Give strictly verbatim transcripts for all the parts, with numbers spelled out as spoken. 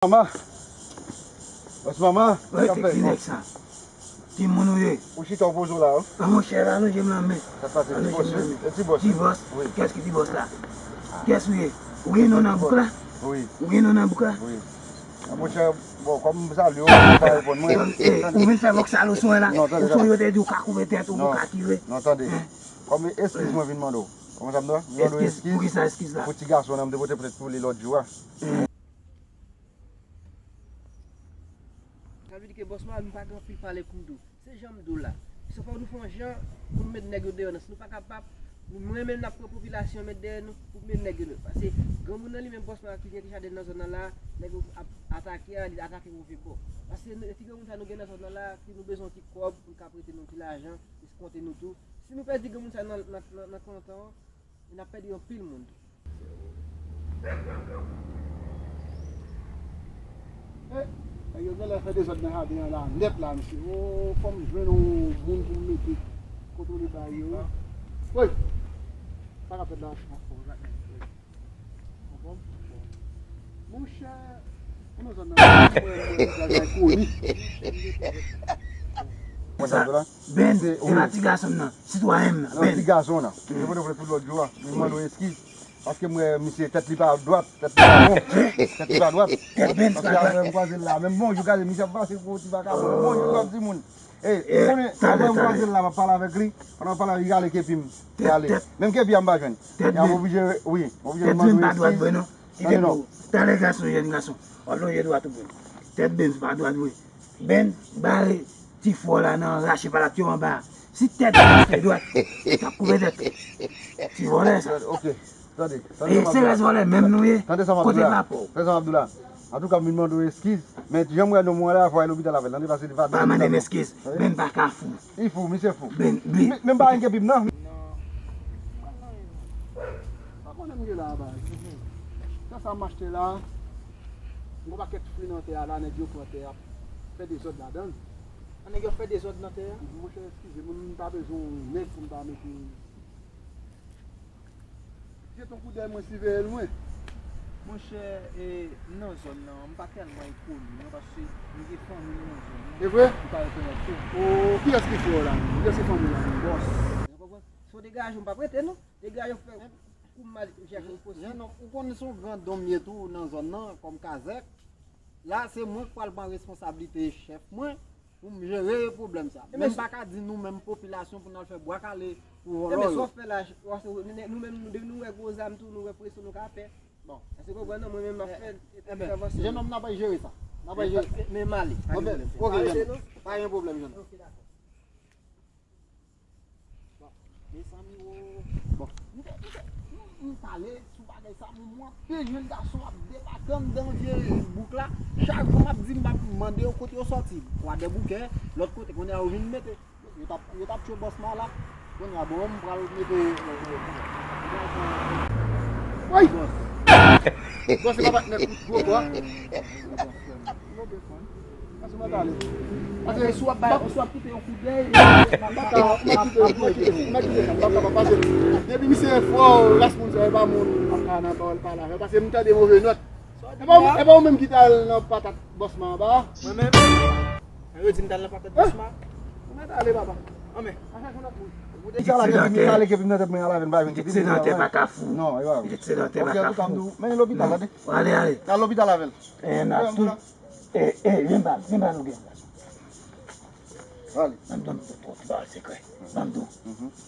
Mama. Bòs mama. Wi, ki nèg sa? Ki moun ou ye? Ou chita w poze w la, wi. A, monchè, alonje m lanmen. Sa pase, ti bòs, wi. Ti bòs. Ti bòs? Wi. Kiyès ki ti bòs la? Kiyès ou ye? Ou gen non nan bouk la? Wi. Ou gen non nan bouk la? Wi. A, monchè, bon, kòm m salye w, ou pa reponn mwen. Ou vin fè vòksalo sou mwen la? Non, tande. Ou sonje yo te di w ka koupe tèt ou, ou ka tire. Non, tande. Kòm eskiz mwen vin mande w. Ou konprann sa m di w la? Mwen mande w eskiz. Eskiz, poukisa eskiz la? Pou ti gason an, m te pote plent pou li lòt jou a. Sa vle di ke bòs mwen, nou pa gen anpil pale pou nou di w. Se jan m di w la. Se fò nou fè yon jan pou nou met nèg yo deyò nan. Si nou pa kapab, nou, mwen menm n ap pran popilasyon met dèyè nou pou met nèg yo deyò. Paske granmoun nan li menm bòs mwen ki gen ti jaden nan zòn nan la, nèg yo ap atake a, li atake move bò. Paske nou, ti granmoun sa nou gen nan zòn nan la, ki nou bezwen yon ti kòb, pou l ka prete nou ti lajan, eskonte nou tou. Si nou pèdi granmoun sa nan, nan, nan, nan kontan an, n ap pèdi anpil moun tou. Eh, nèg yo genlè fè dezòd nan jaden an la nèt la, mesye. O, fò m jwenn yon moun pou m mete kontwole bagay yo, wi. Woy! Sa k ap fèt la? Anfòm? Monchè, ou nan zòn nan, mwen, mwen, mwen, mwen, mwen, koni. Sa, Ben, se pa ti gason m nan, sitwayen m nan, Ben. Ti gason nan. Mwen te vle tout lòt jou a. Mwen mande w eskiz. Paske m wè misye tèt li pa dwat, tèt li pa bon. Tèt li pa dwat. Tèt Ben, paske apre m kwaze l la. Menm bonjou gade misye ap pase gwo ti vakabon. Bonjou lòt timoun. E, ou konnen, apre m kwaze l la, m ap pale avèk li. Pandan m ap pale avèk li, li rale kepi m. Li rale. Menm kepi a m pa jwenn. E a m oblije, wi, m oblije mande w eskiz. Tèt Ben pa dwat vre non. Kite pou talè gason, jèn gason. W ap lonje dwat ou vre. Tèt Ben pa dwat vre. Ben, bare ti fò la nan rache pa la ti anba. Si tèt Ben te dwat, t ap koupe tèt ou. Ti vòlè sa. Ok, tande, tande sa m ap di w la. E se rès vòlè menm nou ye. Tande sa m ap di w la. Kote pa pou? Tande sa m ap di w la. Antouka, m vin mande w eskiz, men jan m wè nonm ou an la, fò w al lopital avè l, tande, paske li pa... Pa mande m eskiz, Ben pa ka fou. Li fou, misye fou. Ben, li... Men, men m pa gen kepi m nan. Non. Pa konnen m gen la, bay. Sa, sa m achte la, gon pakèt fwi nan tè a la, nèg yo pran tè a, fè dezòd ladan l. An nèg yo fè dezòd nan tè a? Monchè, eskize m, m ta bezwen yon nèg pou m ta mete Jeton koudèy mwen, siveye l mwen. Monchè, e, m nan zòn nan, m pa tèlman ekoli non, paske m gen fanmi m nan zòn nan. E vre? M pa rekonèt yo. O, kiyès ki frè w la menm? Kiyès ki fanmi w la menm? Bòs. Ou konprann? Si w degaje w, m p ap rete non. Degaje w, fè kou m al chèche w posib. Jènòm, ou konn se yon grandonm ye tou nan zòn nan, kòm kazèk. La, se mwen k pral pran responsablite chèf mwen. Pou m jere pwoblèm sa. Men m pa ka di nou menm popilasyon pou n al fè bwa kale pou vòlò yo. Ebyen, sa w fè la, nou menm, nou, depi nou wè gwo zam tou, nou wè presyon, nou ka pè. Bon. Èske w konprann non? Mwen menm, m ap fè entèvansyon. Jènòm, n ap al jere sa. N ap al jere sa. Men m ale, pa gen pwoblèm. Ok, jènòm. Pa gen pwoblèm, jènòm. Ok, dakò. Bon, mezanmi, o. Bon, m te, m te, m, m pale sou bagay sa, men mwen anpil jèn gason ap debake anndan vye bouk la. Chak jou m ap di, m ap mande yo kote yo sòti. Kwadèboukè, lòt kote, kounye a yo vin mete. Yo t ap, yo t ap tchwe bòs malak. Kounye a, bon, m pral mete, e, e, e, woy! Bòs. Bòs, se pa patnè kout gwo bwa. Pase mwen t ale. Pase si w ap bay, si w ap kite yon koudèy, m ap, m ap, m ap kite yon koudèy, m ap kite, m ap kite, m ap, m ap, pase. Depi misye fò, ras moun sa yo pa moun m ap ka nan pawòl pale avè yo, pase m tande move nòt. E pa ou, e pa ou menm ki t al nan patat bòsman anba a? Mwen menm? Yo di m t al nan patat bòsman? Ou mèt ale, papa. Anmè. An chèche yon lòt moun. Ou deja la, kepi m, kale kepi m nan tèt mwen, al avè l, m pa jwenn kepi m. Ekselante pa ka fou. Non, e pa vre. Ekselante pa ka fou. Ok, antouka, m di w, mennen lopital, tande. Ou ale, ale. Al lopital avè l. E, n ap tou. E, e, vin ba, vin ba nou gen la. Ale. Ban m di w, twò ti pawòl sekrè. Ban m di w.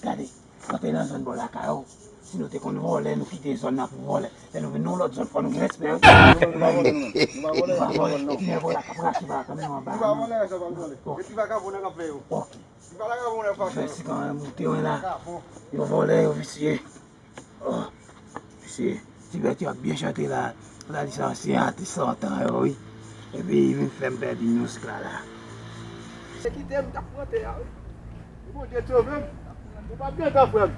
Gade, kanpe nan zòn bò lakay ou. Si nou te konn vòlè, nou kite zòn nan pou vòlè. Lè nou vin nan yon lòt zòn, fò nou gen respè, wi. Nou pa vòlè, nou. Nou pa vòlè, nou pa vòlè. Nèg la k ap rache pa kanmenm anba. Nou pa vòlè, sa pa vòlè. E ti vakabon nan k ap fè yo. Ok. Ti vakabon nan k ap fè yo. Fè si kanmenm moute, wi, la. Yo vòlè, yo visye. Oh, mesye, Tibèt yo ap byen chante la. Sa di sa ansyen atis antan yo, wi. Epi li vin fè m pèdi mizik la, la. Se kite m k ap pran tè a, wi. Bondye t sove m. Ou pa t gen tan, frè m.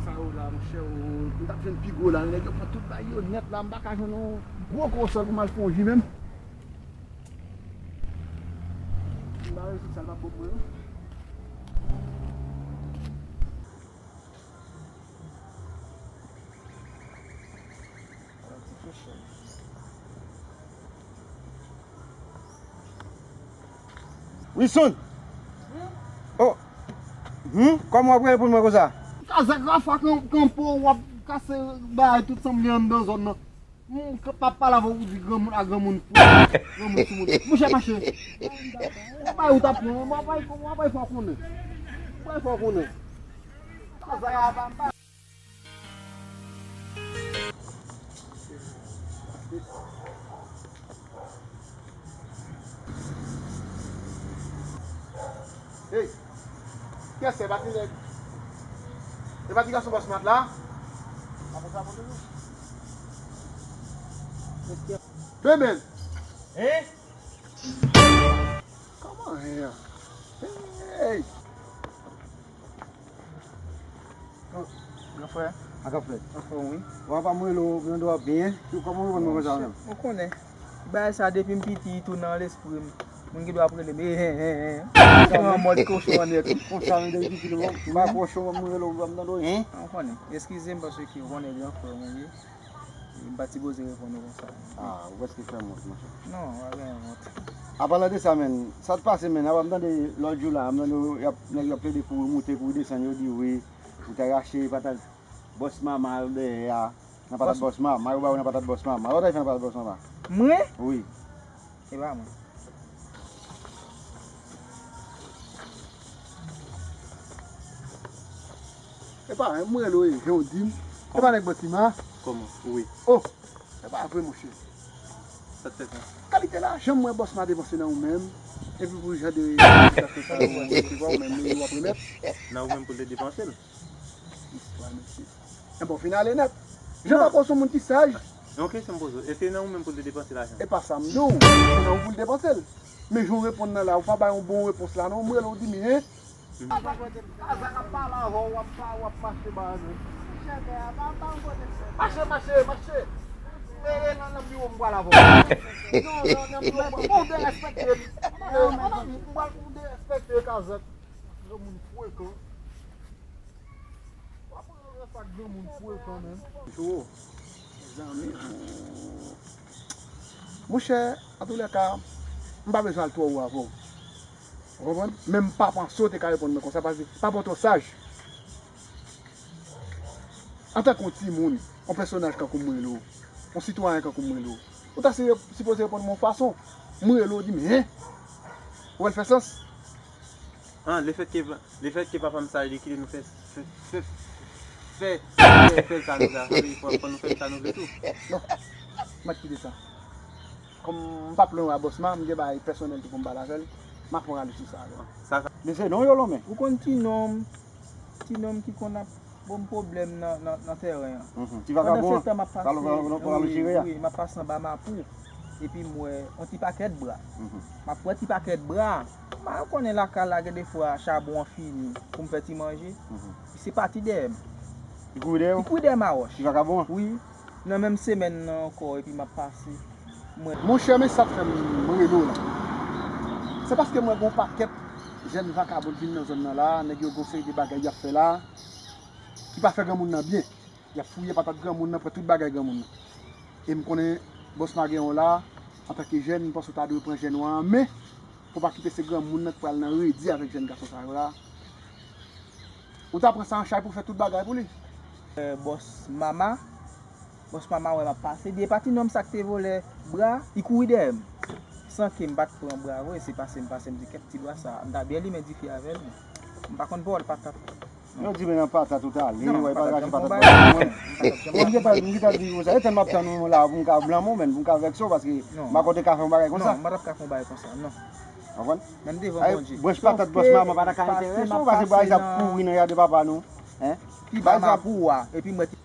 Sa yo la, monchè, m t ap jwenn pi gwo la. Nèg yo pran tout bagay yo nèt la, m pa ka jwenn yon gwo konsèl pou m al fè yon ji menm. M pa Sa l pa bon pou mwen. Wilson! Oh! Hmm? Kòman w ap reponn mwen konsa? Kazèk Rafa kan-, kanpe w ap kase bagay tout sanble anndan zòn nan. Hmm, k-, pa pale avè w pou di granmoun a granmoun fou. Granmoun sou moun. Mouche mache. Ou bay ou ta pran, w ap bay, w ap bay fò konnen. W ap bay fò konnen. Kazèk Rafa. Hey! Kiyès se? E pa ti nèg, e pa ti gason bòs mat la? Apre sa, bon, toujou. Beben! Hein? Kòman, hein? Hey! Oh, gran frè. A, gran frè. Anfòm, wi. Wa pa mwen lo, mwen dwa byen. Kòman ou konn mwen konsa menm? Ou konnen. Bagay sa depi m piti, tou nan lespri m. Moun ki dwa ap rele m, eh, eh, eh, eh. Ou an mòd kochon an nèt, wi. Konsa, men depi piti, non. M pa kochon, mwen rele w, m tande w, hein? Ou konnen. Eskize m paske ou konnen gran frè mwen ye. M pa t sipoze reponn ou konsa. Ah, ou prèske fè m wont, monchè. Non, pa gen wont. An palan de sa, menn, sa t pase, menn? Apa m tande lòt jou la, m tande y ap, nèg yo ap plede kouri moute, kouri desann, yo di wi, ou ta rache patat bòs mama dèyè a, nan patat bòs mama, yo ba ou nan patat bòs mama. Ou ta fè nan patat bòs mama? Mwen? Wi. E pa mwen. E pa mwen, mwen rele w, e, jan w di m. E pa nèg Bòsima? Kòman? Wi. Oh! E pa vre, monchè. Sa t fè sa? Kalite lajan m wè Bòsma depanse nan ou menm, epi pou jan de sa fè sa, ou resevwa, ou menm, ou ap remèt. Nan ou menm pou l te depanse l? Istwa, mesye. Enben, w fin ale nèt. Jan pa konn se yon moun ki saj. Yon kesyon m poze w. Èske nan ou menm pou l te depanse lajan? E pa sa m di w. Se nan ou pou l depanse l. Men jan w reponn nan la, ou pa bay yon bon repons la, non. M rele w, di m, hein? Kazèk ap pale avè w, w ap pa, w ap mache ba nou. Mache, mache, mache. E, e, nan, nan biwo m pral avè w. Non, non, nan biwo m pral. Ou derespekte m. E, mon ami, m pral, ou derespekte Kazèk. Granmoun frekan. W ap pran rès ak granmoun frekan menm. Yo, zanmi. Monchè, antoulèka, m pa bezwen al twò wo avè w. Ou konprann? Men m pa panse w te ka reponn mwen konsa, paske pa pou w twò saj. Antanke yon timoun, yon pèsonaj kankou m rele w, yon sitwayen kankou m rele w, ou ta si-, sipoze reponn mwen yon fason. M rele w, di m, hein? Ou wè l fè sans? An, lefètke, lefètke papa m saj, li kite nou fè, fè, fè, fè, fè, fè sa nou vle, sa vle di fò, fò nou fè sa nou vle tou. Non, m pa t kite sa. Kòm m p ap lwen a Bòsma, m gen bagay pèsonèl tou pou m pale avè l, m ap pran rale sou sa avè l. Sa, sa. Men se non yo lonmen. Ou konn ti nonm, ti nonm ki konn ap ban m pwoblèm nan, nan, nan tèren an. Mhm. Ti vakabon an. Pandan se tan m ap pase, wi, wi, m ap pase anba Mapou. Epi m wè yon ti pakèt bra. Mhm. M ap wè ti pakèt bra. M pa konnen lakay la gen defwa chabon an fini pou m fè ti manje. Mhm. Se pati dèyè m. Li kouri dèyè w? Li kouri dèyè m a wòch. Ti vakabon an? Wi. Nan menm semèn nan ankò, epi m ap pase. Mwen. Monchè, men sa k fè m rele w la. Se paske m wè gen yon pakèt jèn vakabon k vin nan zòn nan la, nèg yo gen yon seri de bagay y ap fè la, ki pa fè granmoun nan byen. Y ap fouye patat granmoun nan, pran tout bagay granmoun nan. E m konnen Bòsma gen w la, antanke jèn, m panse w ta dwe pran jèn ou an an men, pou w pa kite se granmoun nan k pral nan redi avèk jèn gason sa yo la. Ou ta pran sa an chay pou fè tout bagay pou li. Eh, Bòsmama, Bòsmama wè m ap pase, di e pa ti nonm sa k te vòlè bra, li kouri dèyè m. San ke m pa t pran bra vre, se pase m pase m di kèt ti bra sa, m ta byen limen dife avè l, men m pa konn pawòl patat. Yo di men nan patat ou t ale, wè pa rache patat bò mwen. Mwen, m gentan, m gentan di konsa, e tèl m ap tann ou la pou m ka blanmen w, men pou m ka vèkse w, paske m pa konte ka fè yon bagay konsa. Non, m pa t ap ka fè yon bagay konsa, non. Konprann? Menm devan Bondye. Branch patat bòs manman pa ta ka enterese w, paske bagay sa ap kouri nan jaden papa nou. Hein? Pi ba Mapou a, epi mwen.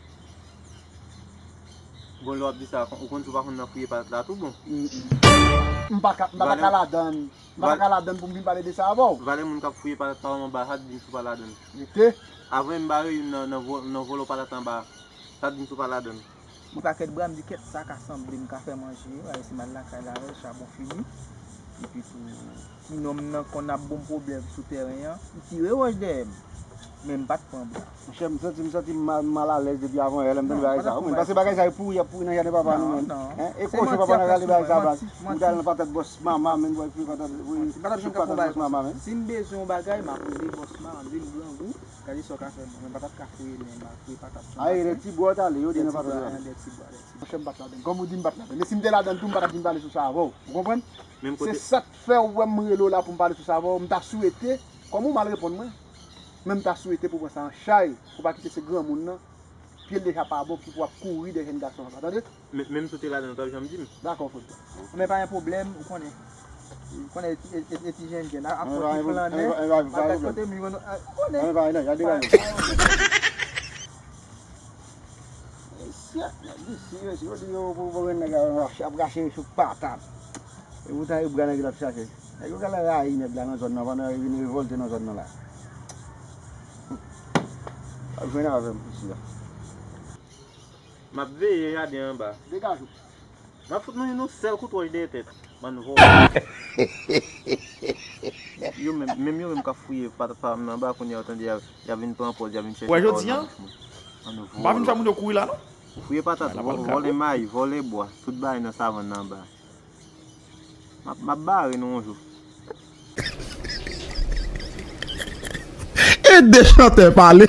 Bon, lè w ap di sa, ou konn si w pa konn nan fouye patat la tou bon. M pa ka, m pa ta ka ladann. M pa ka ladann pou m vin pale de sa avè w. Valè moun k ap fouye patat pa w anba hat, di m si w pa ladann. Rete. Avè m bare youn nan, nan vo-, nan vòlò patat anba, sa di m si w pa ladann. Ti pakèt bra, m di kèt sa ka sanble, m ka fè manje, bagay si m al lakay la avè l, chabon fini. Epi pou, pou nonm nan konn ap bon pwoblèm sou tèren an, li tire wòch dèyè m. Men m pa t pran bwa. Monchè, m santi, m santi m mal, mal alèz depi avan yè, lè m tande bagay sa. Wi, paske bagay sa yo pouri, y ap pouri nan jaden papa nou menm. Hein? E kochon papa nan rale bagay sa baz. Ou t al nan patat bòs mama menm, bòy, patat, wi, patat bòs mama menm. Si m bezwen yon bagay, m ap rele bòs mama, m di m grangou, gade sa w ka fè mwen, men patat ka fouye men, m ap fouye patat. Aye, lè ti bwa w t ale, yo di nan patat la. Monchè, m pa t ladann. Kòm ou di m pa t ladann. Men si m te ladann tou, m pa t ap vin pale sou sa avè w. Ou konprann? Se sa k fè w wè m rele w la pou m pale sou sa avè w. M ta swete, kòm ou mal reponn mwen, men m ta swete pou w pran sa an chay, pou w pa kite se granmoun nan, pye l deja pa bon, ki pou ap kouri dèyè jèn gason an, tande? Menm si w te ladann, ou t ap janm di m. Dakò, frè. Men pa gen pwoblèm, ou konnen. Ou konnen e ti jènjèn ap fè ti flannen, bagay kote m, ou konnen. Mesye, nèg isi, mesye, yo di yo pou pou nèg ap rache sou patat. E poutan e bra nèg la ap chache. Nèg yo genlè rayi nèg la nan zòn nan pandan yo vin revòlte nan zòn nan la. Ap jwenn avè m isi a. M ap veye jaden anba. Degaje w. M ap fout nou yon sèl kout wòch dèyè tèt. Bann vòlè. Yo menm, menm yo menm k ap fouye patat pa m nan anba kounye a, ou tande y ap, y ap vin pran pòz, y ap vin chèche pawòl nan bouch mwen. Bann vòlè. M pa vin fè moun yo kouri la non. Fouye patat, vòlè mayi, vòlè bwa, tout bagay nan savann nan anba. M ap, m ap bare nou yon jou. E de chantè pale.